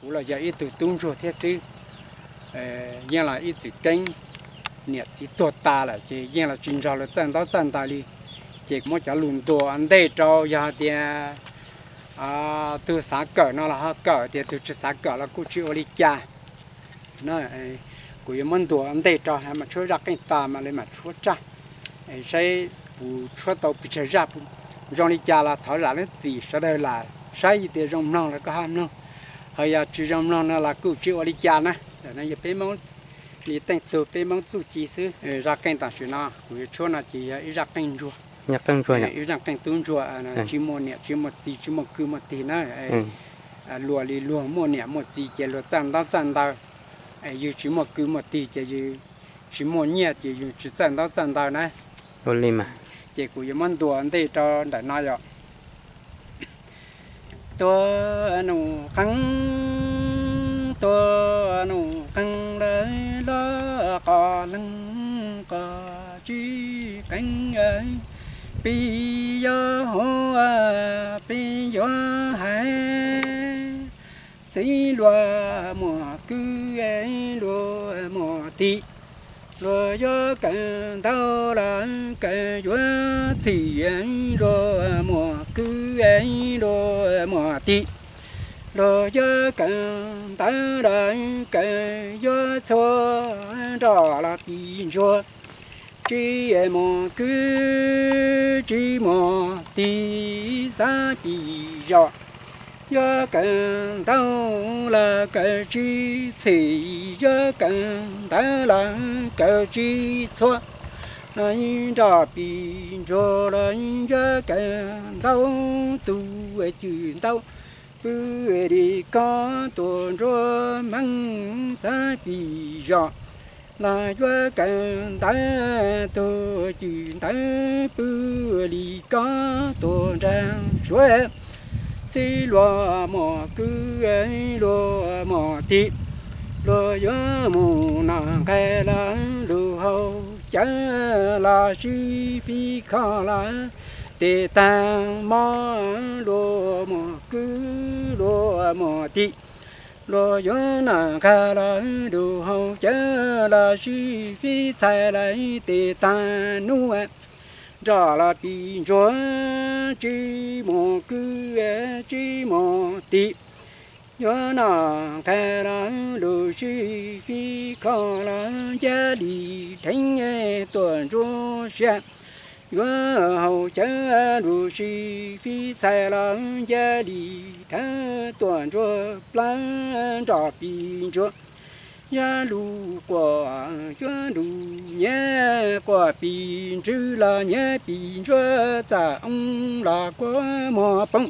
Kuv los yog ib tug tub ntsuag thiab xwb. Yeej los ib txwm keeb, niam txiv tuag tas lawm ces yeej los tsis nrog luag txawj ntaub txawj ntawv li. Ces muab cov lus ntuas ntej rau, yog hais tias tug xav kawm no los ho kawm, tias tug tsis xav kawm los kuj tsis ua li cas. Kuv yuav muab ntuas ntej rau mas tshuab zaj qeej tas mas li mam tshuab tsaj, saib kuv tshuab tau pes tsawg zaj, zoo li cas los thov zam lub txim sawv daws lam saib, yog tias zoo mloog los koj ho mloog, ho yog tsis zoo mloog no los kuj tsis ua li cas na. Yog peb Hmoob li teej tug peb Hmoob txuj ci xwb. Zaj qeej tam sim no kuv yuav tshuab no ces yog ib zaj qeej ntsuag, ib zaj qeej tub ntsuag, tsis muaj niam tsis muaj txiv tsis muaj kwv muaj tij na. Luag li luag muaj niam muaj txiv ces luag txawj ntaub txawj ntawv, yus tsis muaj kwv muaj tij ces yus tsis muaj nyiaj ces yus tsis txawj ntaub txawj ntawv na. Ces kuv yuav muab ntuas ntej rau ntawm no yom. Tuaj num qeej, tuaj num qeej lawm los qos leeg qos tsis qeeb, peb yuav hu, peb yuav hais, txiv luag muaj kwv, luag muaj tij, luag yuav kawm ntawv los kawm yuav txhim, luag muaj kwv, luag muaj tij, luag yuav kawm ntawv los kawm yuav txhua, nrog los pis ntsuag, tsis muaj kwv tsis muaj tij, xav pis zos, yuav kawm ntawv los kawm tsis txhim, yuav kawm ntawv los kawm tsis txhua, los nrog pis ntsuag, los yuav kawm ntawv tu cwm ntawv, pw li kob tuaj ntsuab meej, xav pis zos, los yuav kawm ntawv tu cwm ntawv, pw li kob tuaj nraag suav, txiv luag muaj kwv, luag muaj tij, luag yuav mus noj nqaij los lug haus cawv, los sib fib kho los tes taag mob, luag muaj kwv, luag muaj tij, luag yuav noj nqaij los lug haus cawv, los sib fib txhais los tes taag nub, nrog los pis ntsuag, tsis muaj kwv, tsis muaj tij, yuav noj nqaij los lug sib fib kho los ncaj li dheev tuaj ntsuab siab, yuav haus cawv lug sib fib txhais los ncaj li dheev tuaj ntsuab plaab, nrog pis ntsuag, yuav lug quaj, yuav lug nyiav, quaj pis ntswg los nyiav pis ntsuag, txaj oob los quaj muag poob.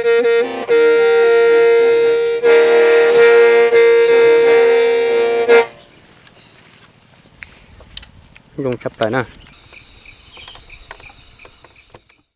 Zoo tshaj plaws na.